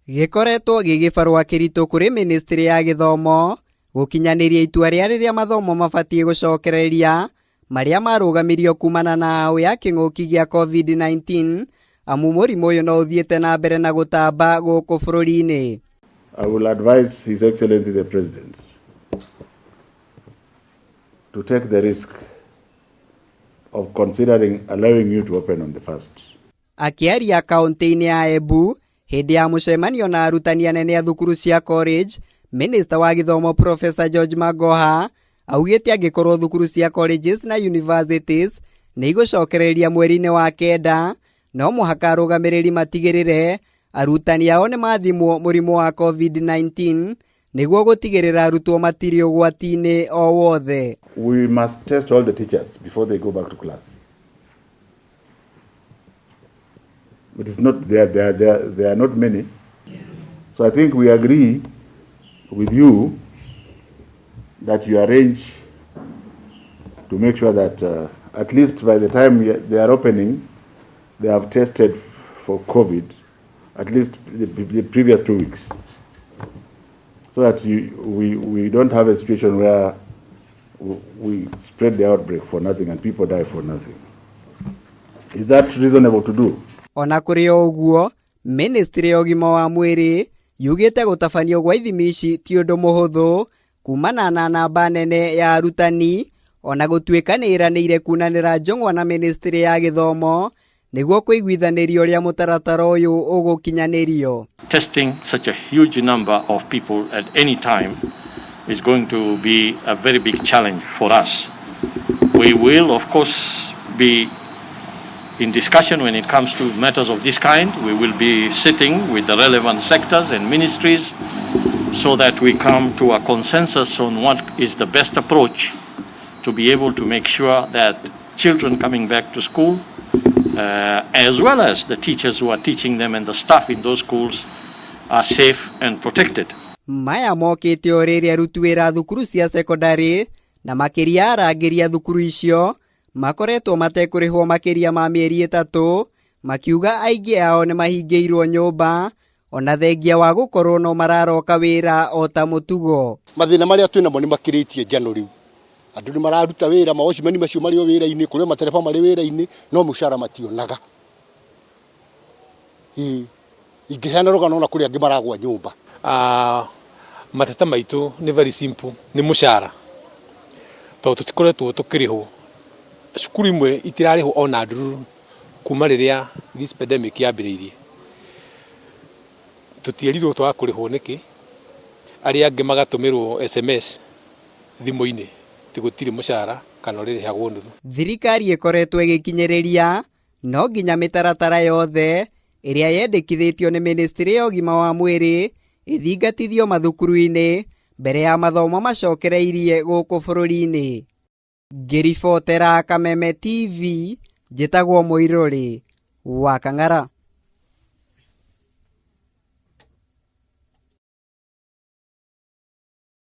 Gĩkoretwo gĩ gĩbarũa kĩritũ kũrĩ mĩnĩstrĩ ya gĩthomo gũkinyanĩria itua rĩa rĩrĩa mathomo mabatiĩ gũcokereria marĩa marũgamirio kumana na hau ya kĩng'ũki gĩa COVID-19 amu mũrimũ ũyũ no ũthiĩte na mbere na gũtamba gũkũ bũrũri-inĩ. I will advise His Excellency the President to take the risk of considering allowing you to open on the first. Akĩaria kaunti-inĩ ya Embu hĩndĩ ya mũcemanio na arutani anene a thukuru cia college, Minista wa gĩthomo Professor George Magoha augĩte angĩkorwo thukuru cia colleges na universities nĩ igũcokereria mweri-inĩ wa kenda, no mũhaka arũgamĩrĩri matigĩrĩre arutani ao nĩ mathimwo mũrimũ wa COVID-19 nĩguo gũtigĩrĩra arutwo matirĩ ũgwati-inĩ o wothe. We must test all the teachers before they go back to class. It is not there, there, there, there are not many. So I think we agree with you that you arrange to make sure that at least by the time they are opening, they have tested for COVID at least the previous 2 weeks, so that we don't have a situation where we spread the outbreak for nothing and people die for nothing. Is that reasonable to do? Ona kũrĩ o ũguo, Ministry ya ũgima wa mwĩrĩ yugĩte gũtabanio gwa ithimi ici ti ũndũ mũhũthũ kumana na namba nene ya arutani, ona gũtuĩka nĩ ĩranĩire kunanĩra njũng'wa na Ministry ya gĩthomo nĩguo kũiguithanĩrio ũrĩa mũtaratara ũyũ ũgũkinyanĩrio. Testing such a huge number of people at any time is going to be a very big challenge for us. We will, of course, be in discussion when it comes to matters of this kind. We will be sitting with the relevant sectors and ministries so that we come to a consensus on what is the best approach to be able to make sure that children coming back to school, as well as the teachers who are teaching them and the staff in those schools, are safe and protected. Maya mokĩte o rĩrĩa aruti wĩra thukuru cia sekondari na makĩria arangĩri a thukuru icio makoretwo matekũrĩhwo makĩria ma mĩeri 3, makiuga aingĩ ao nĩ mahingĩirwo nyũmba ona thengia wa gũkorwo no mararoka wĩra o ta mũtugo. Mathĩna marĩa twĩnamo nĩ makĩrĩtie njano rĩu. Andũ nĩ mararuta wĩra, mawatchman macio marĩ o wĩra-inĩ, kũrĩ o matereba marĩ wĩra-inĩ, no mũcara mationaga. Ingĩheana rũgano ona kũrĩ angĩ maragwa nyũmba. Mateta maitũ nĩ very simple, nĩ mũcara. Tondũ tũtikoretwo tũkĩrĩhwo. Cukuru imwe itirarĩhwo ona ndururu kuma rĩrĩa this pandemic yambĩrĩirie. Tũtierirwo twaga kũrĩhwo nĩkĩ, arĩa angĩ magatũmĩrwo SMS thimũ-inĩ atĩ gũtirĩ mũcara kana ũrĩrĩhagwo nuthu. Thirikari ĩkoretwo ĩgĩkinyĩrĩria no nginya mĩtaratara yothe ĩrĩa yendekithĩtio nĩ Ministry ya ũgima wa mwĩrĩ ĩthingatithio mathukuru-inĩ mbere ya mathomo macokereirie gũkũ bũrũri-inĩ. Ngĩribotera Kameme TV, njĩtagwo Mũirũrĩ wa Kang'ara.